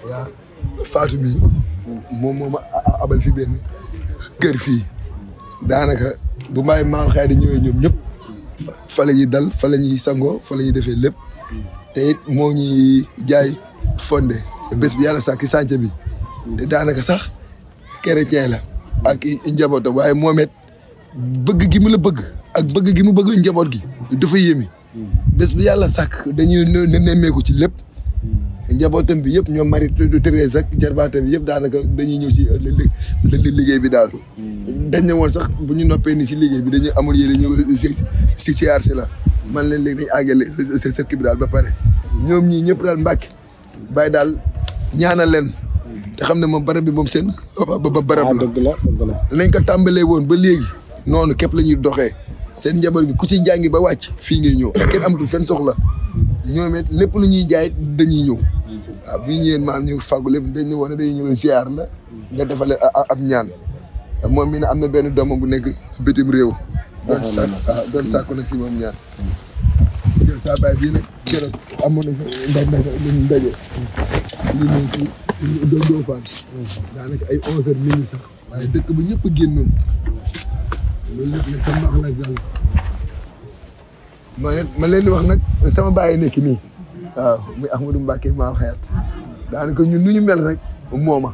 yaa Fatou mi moom moo ma abal fi benn kër fii daanaka bu may maal xëy di ñëwee ñoom ñëpp fa la ñuy dal fa la ñuy sangoo fa la ñuy defee lépp te it moo ñuy jaay fondé bés bi yàlla sax ki sànce bi te daanaka sax chrétien la ak njabootam waaye moom it bëgg gi mu la bëgg ak bëgg gi mu bëgg njaboot gi dafa yéemi bés bi yàlla sàkk dañuy nemmeeku ci lépp njabootam bi yëpp ñoom Marie Thérèse ak jarbaatam bi yëpp daanaka dañuy ñëw ci liggéey bi daal dañ ne woon sax bu ñu noppee ni si liggéey bi dañuy amul yéene ñëw si aar si la man leen léegi dañ àggale sa kii bi daal ba pare ñoom ñii ñëpp daal Mbàkke bàyyi daal ñaanal leen te xam ne moom barab bi moom seen barab la dëgg la nañ ko tàmbalee woon ba léegi noonu képp la ñuy doxee seen njaboot gi ku ci jàngi ba wàcc fii ngay ñëw kenn amatul fenn soxla ñoom it lépp lu ñuy jaay dañuy ñëw waaw bu ñu ñëwee maam ñu fàggu lépp dañ ne woon dañuy ñëw ziar la nga defale ab ñaan moom mi ne am na benn doomam bu nekk bitim réew doon sàkku nag si moom ñaan jël saa baay bii nag keroog amoon na ndaje li moom ci doo faan daanaka ay 11h minuit sax waaye dëkk ba ñëpp a génnoon loolu lépp nag sa mbaax la jàll ma leen di wax nag sama baay nekk nii waaw muy Ahmadou Mbacké Maal Xayat daanaka ñun nu ñu mel rek mooma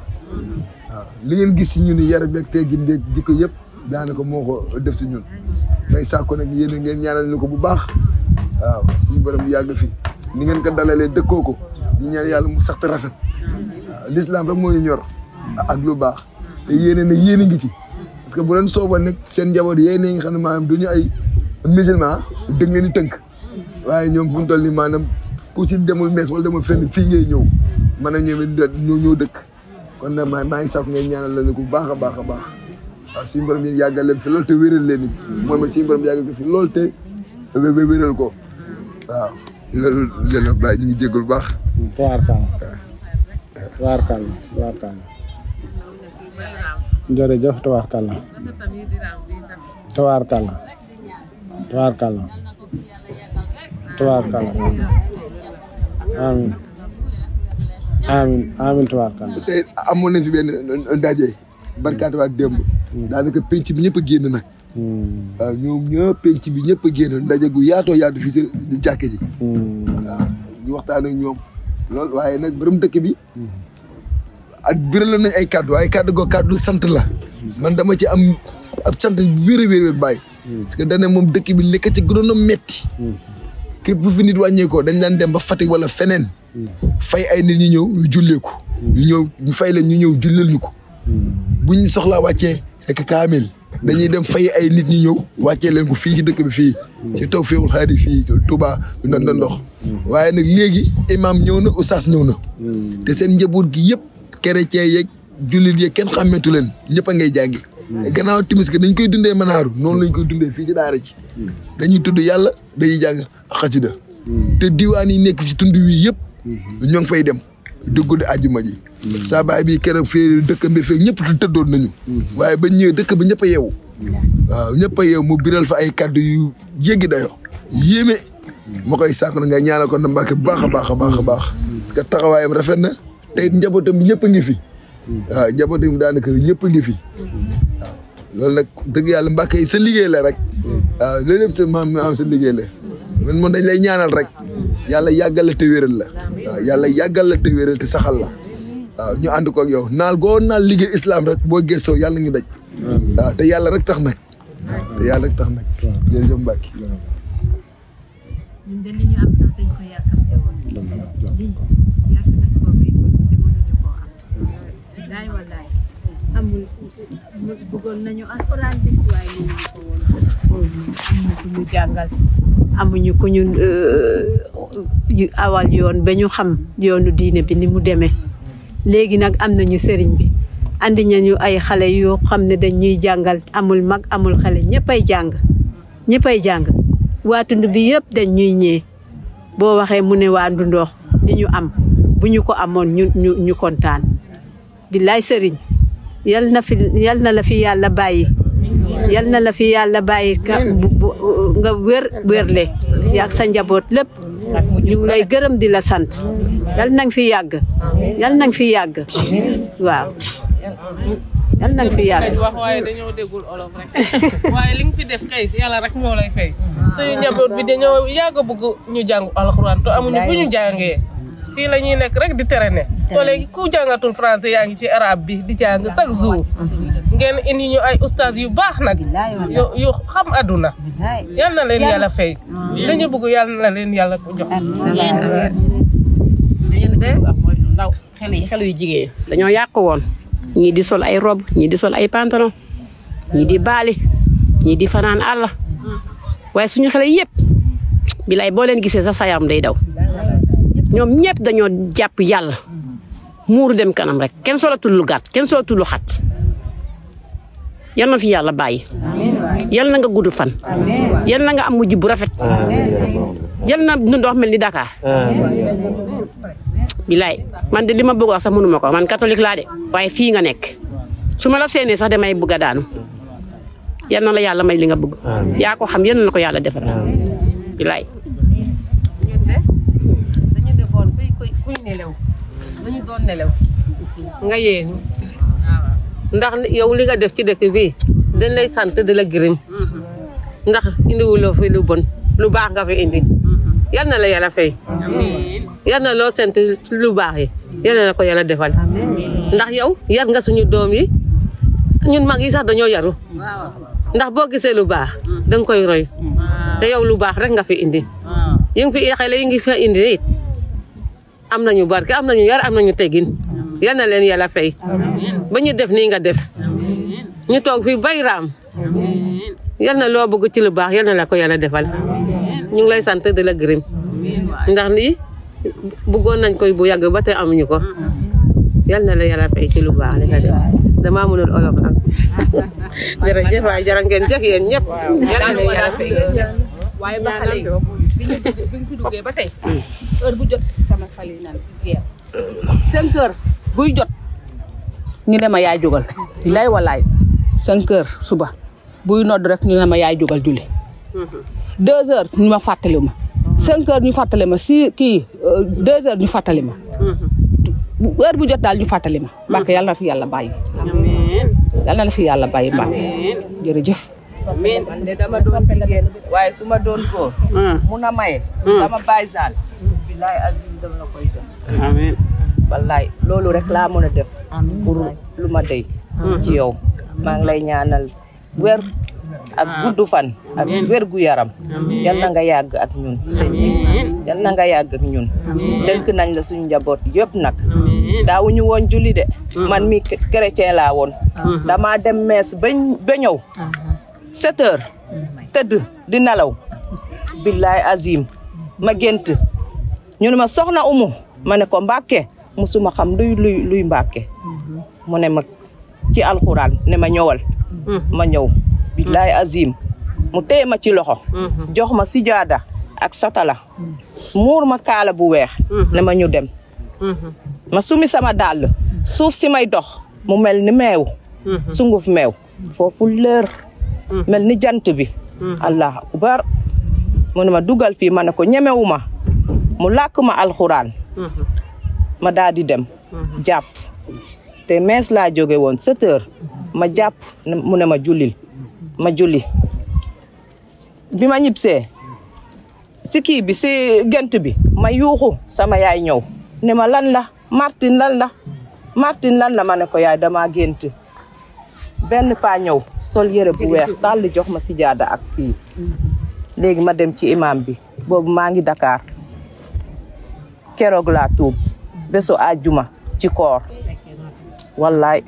waaw li ngeen gis si ñun yar beeg teggin beeg jikko yëpp daanaka moo ko def si ñun may sàkku nag yéen ngeen ñaanal ñu ko bu baax waaw suñu borom yàgg fi ni ngeen ko dalalee dëkkoo ko ñu ñaan yàlla mu sax te rafet waaw l'islam rek moo ñu ñor ak lu baax te yéene nag yéen a ngi ci parce que bu leen sooboon nag seen njaboot yéen nga xam ne maanaam du ñu ay musulman dëgg leen di tënk waaye ñoom fu mu toll nii maanaam ku ci demul mees wala demul fenn fii ngay ñëw mën a ñëw dëkk kon nag maa ngi sax ngay ñaanal leen ko bu baax a baax a baax waaw suñu borom yi yàggal leen fi loolu te wéral leen it moom it suñu borom yàggal ko fi loolu te wéral ko waaw loolu leen bàyyi ñu ngi jéggul bu baax tabaarkalla jërëjëf tabaarkalla amiin tabaarkalla te amoon nañ fi benn ndaje barkaati waat démb daanaka penc bi ñëpp a génn nag waaw ñoom ñëpp penc bi ñëpp a génn ndaje gu yaatoo yaatu fii si jàkke ji waaw ñu waxtaan ak ñoom loolu waaye nag borom dëkk bi ak biral nañ ay kàddu waaye kàddu goo kàddu sant la man dama ci am ab sant wér a wér bàyyi parce que dane moom dëkk bi li ko ci gënoon a metti képp bu fi nit wàññeekoo dañ daan dem ba Fatick wala feneen fay ay nit ñu ñëw yu julleeku ñu fay leen ñu ñëw julleel ñu ko buñ soxlaa wàccee ek kaamil dañuy dem fay ay nit ñu ñëw wàccee leen ko fii ci dëkk bi fii ci Tawféexul Xaadi fii Touba na ndox waaye nag léegi imam ñëw na oustaz ñëw na te seen njaboot gi yëpp chrétien yeeg jullit yeeg kenn xàmmeetu leen ñëpp a ngay jàngi gannaaw timis que dañ koy dundee manaaru noonu lañ koy dundee fii ci daara ci dañuy tudd yàlla dañuy jàng xasida te diwaan yi nekk ci tund wi yëpp ñoo ngi fay dem dugg di àjjuma ji saa baay bi keroog fii dëkk bi fii ñëpp tëddoon nañu waaye ba ñëwee dëkk bi ñëpp a yeewu waaw ñëpp a yeewu mu biral fa ay kàddu yu jéggi dayoo yéeme ma koy sàkk na nga ñaanal ko na Mbàkke bu baax a baax a baax a baax parce que taxawaayam rafet na te it njabootam bi ñëpp a ngi fi waaw njabootam bi daanaka ñëpp a ngi fi waaw loolu nag dëgg yàlla Mbàkke yi sa liggéey la rek waaw loolu yëpp sa maam sa liggéey la man moom dañ lay ñaanal rek yàlla yàggal la te wéral la waaw yàlla yàggal la te wéral te saxal la waaw ñu ànd ko ak yow naal goo naal liggéey islam rek boo gëstoo yàlla ñu daj waaw te yàlla rek tax nag te yàlla rek tax nag jërëjëf Mbacke ñun de li ñu am sax dañ ko yàkkamte woon lii yàgg nañ koo fi te mënuñu koo am daay wallaay amul bëggoon nañu alxuraan bi waaye mënuñu ko woon amuñu ku ñu jàngal amuñu ku ñu awal yoon ba ñu xam yoonu diine bi ni mu demee léegi nag am nañu sëriñ bi andi nañu ay xale yoo xam ne dañ ñuy jàngal amul mag amul xale ñëppay jàng waa tund bi yëpp dañ ñuy ñee boo waxee mu ne waa Ndundox li ñu am bu ñu ko amoon ñu kontaan billaay sëriñ yal na la fi yàlla bàyyi nga wérle yaag sa njaboot lépp ñu ngi lay gërëm di la sant yal na nga fi yàgg yal na nga fi yàgg waaw yal na nga fi yàgg. wax waaye dañoo déggul olof rek waaye li nga fi def kay yàlla rek moo lay fay suñu njaboot bi dañoo yàgg a bëgg ñu jàng alxuraan te amuñu fu ñu jàngee fii la ñuy nekk rek di traîner to léegi ku jàngatul français yaa ngi ci arabe bi di jàng chaque jour ngeen indi ñu ay ustaas yu baax nag yu xam àdduna yal na leen yàlla fay li ñu bëgg yal na leen yàlla ko jox. ndaw xel yu jigéen dañoo yàq woon ñii di sol ay robe ñii di sol ay pantalon ñii di baali ñii di fanaan àll waaye suñu xale yëpp bilaay boo leen gisee sa yaram day daw ñoom ñëpp dañoo jàpp yàlla muuru dem kanam rek kenn solatul lu gàtt kenn solatul lu xat yal na fi yàlla bàyyi yal na nga gudd fan yal na nga am mujj bu rafet yal na ndox mel ni Dakar bilaay man de li ma bëgg wax sax mënuma ko man catholique laa de waaye fii nga nekk su ma la seenee sax damay bëgg a daanu yal na la yàlla may li nga bëgg yaa ko xam yal na la ko yàlla defal bilaay. dañu defoon kuy nelew dañu doon nelew nga yéenu ndax yow li nga def ci dëkk bi dañ lay sant di la gërëm ndax indiwuloo fi lu bon lu baax nga fi indi yal na la yàlla fay yal na loo sant lu baax yi yal na la ko yàlla defal ndax yow yar nga suñu doom yi ñun mag yi sax dañoo yaru ndax boo gisee lu baax danga koy roy te yow lu baax rek nga fi indi yi ngi fi xale yi ngi fi indi it am nañu barke am nañu yar am nañu teggin yal na leen yàlla fay ba ñu def nii nga def ñu toog fii bay raam yal na loo bëgg ci lu baax yal na la ko yàlla defal ñu ngi lay sant di la gërëm ndax lii bëggoon nañ koy bu yàgg ba te amuñu ko yal na la yàlla fay ci lu baax li nga def damaa mënul olof nag jërëjëf waaye jërë ngeen jëf yéen ñëpp yal na la yàlla fay waaye ba xale yi bi ñu fi duggee ba tey heure bu jot sama xale yi naan geer 5 heures buy jot ñu ne ma yaay jógal bilaay walaay 5 heures suba buy nodd rek ñu ne ma yaay jógal julli 2 heures ñu ma fàttali ma 5 heures ñu fàttali ma si kii 2 heures ñu fàttali ma heure bu jot daal ñu fàttali ma Mbacke yàlla na fi yàlla bàyyi yàlla na fi yàlla bàyyi Mbacke jërëjëf man de dama doon jigéen waaye su ma doon góor mun a maye sama baay zaal bilaay azim dama la koy jox amiin wallaay loolu rek laa mën a def pour lu ma dey ci yow maa ngi lay ñaanal wér ak gudd fan ak wér gu yaram yal na nga yàgg ak ñun yal na nga yàgg ak ñun dénk nañ la suñu njaboot yëpp nag daawuñu woon julli de man mi chrétien laa woon dama dem mees ba ñëw 7 heures tëdd di nelaw billaay azim ma gént ñu ne ma soxna umu ma ne ko Mbàkke musuma xam luy Mbàkke mu ne ma ci alxuraan ne ma ñëwal ma ñëw billaay azim mu téye ma ci loxo jox ma sijaada ak satala muur ma kaala bu weex ne ma ñu dem ma sumi sama dàll suuf si may dox mu mel ni meew sunguf meew foofu leer mel ni jant bi allah akbar mu ne ma dugal fii ma ne ko ñemewuma mu làkk ma alxuraan ma daal di dem jàpp te mees laa jóge woon 7 heures ma jàpp mu ne ma jullil ma julli bi ma ñibsee si kii bi si gent bi ma yuuxu sama yaay ñëw ne ma lan la Martine lan la ma ne ko yaay dama gént benn paa ñëw sol yére bu weex daal di jox ma sijaada ak kii léegi ma dem ci imam bi boobu maa ngi Dakar keroog laa tuub bésu àjjuma ci koor wallaay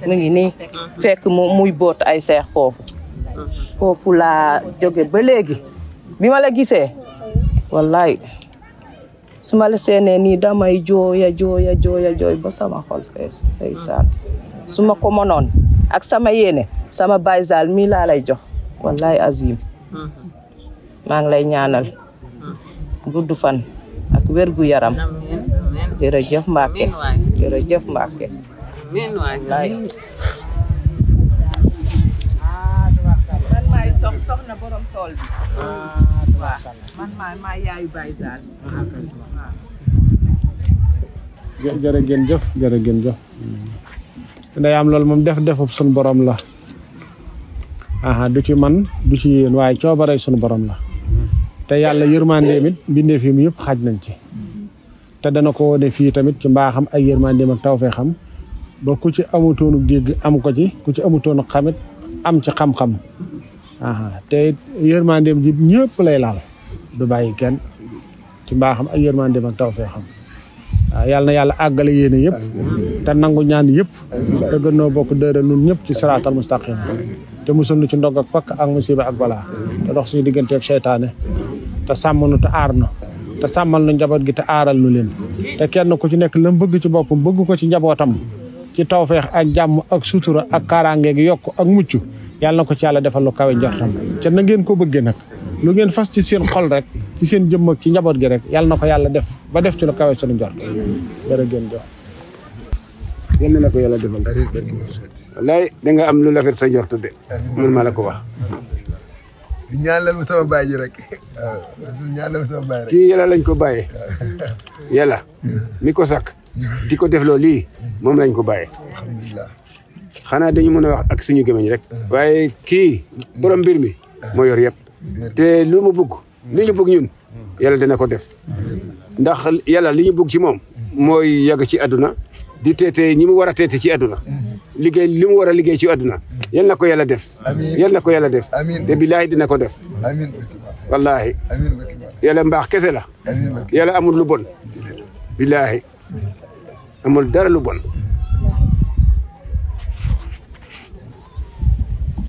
mu ngi nii fekk muy boot ay seex foofu laa jóge ba léegi bi ma la gisee wallaay su ma la seenee nii damay jooy ba sama xol fees ndeysaan su ma ko mënoon ak sama yéene sama baay zaal mii laa lay jox wallaay azim maa ngi lay ñaanal gudd fan ak wér gu yaram jërëjëf Mbacke jërëjëf Mbacke wallaay man maay soxna borom tool bi man maa yaayu Baye Sall. jërë ngeen jëf jërë ngeen jëf. day am loolu moom defub suñu borom la. du ci man du ci yéen waaye coobarey suñu borom la. te yàlla yërmandeem it bindee fi mu yëpp xaj nañ ci. te dana ko wone fii tamit ci mbaaxam ak yërmandeem ak tawfeexam ba ku ci amutoonu dégg am ko ci ku ci amutoonu xamit am ci xam-xam. te yërmandeem ji ñëpp lay laal du bàyyi kenn ci mbaaxam ak yërmandeem ak tawfeexam. yàlla na yàlla àggale yéene yëpp te nangu ñaan yëpp te gën noo bokk dëre nun ñëpp ci siraatal mustaqim te musul nu ci ndog ak pakk ak musiba ak balaa te dox suñu diggante ak seytaane te sàmm nu te aar nu te sàmmal nu njaboot gi te aaral nu leen te kenn ku ci nekk la bëgg ci boppam bëgg ko ci njabootam ci tawfeex ak jàmm ak sutura ak kaaraange gi yokk ak mucc yàlla na ko ci yàlla defal lu kawe njortam te na ngeen ko bëggee nag lu ngeen fas ci seen xol rek ci seen jëmm ak ci njaboot gi rek yàlla na ko yàlla def ba def ci lu kawe seen njort jërë ngeen jëf. yal na la ko yàlla defal. wallaay da nga am lu lafet sa njort de man maa la ko wax. ñaanal ma sama baay ji rek ñaanal ma sama baay rek. kii yàlla lañ ko bàyyee yàlla mi ko sakk di ko def loo lii moom lañ ko bàyyee. alhamdulilah. xanaa dañu mën a wax ak suñu gémmiñ rek waaye kii borom mbir mi moo yor yëpp te lu mu bëgg li ñu bëgg ñun yàlla dina ko def ndax yàlla li ñu bëgg ci moom mooy yàgg ci àdduna di teete ñi mu war a teete ci àdduna liggéey li mu war a liggéey ci àdduna yal na ko yàlla def yal na ko yàlla def te billaahi dina ko def wallaahi yàlla mbaax kese la yàlla amul lu bon billaahi amul dara lu bon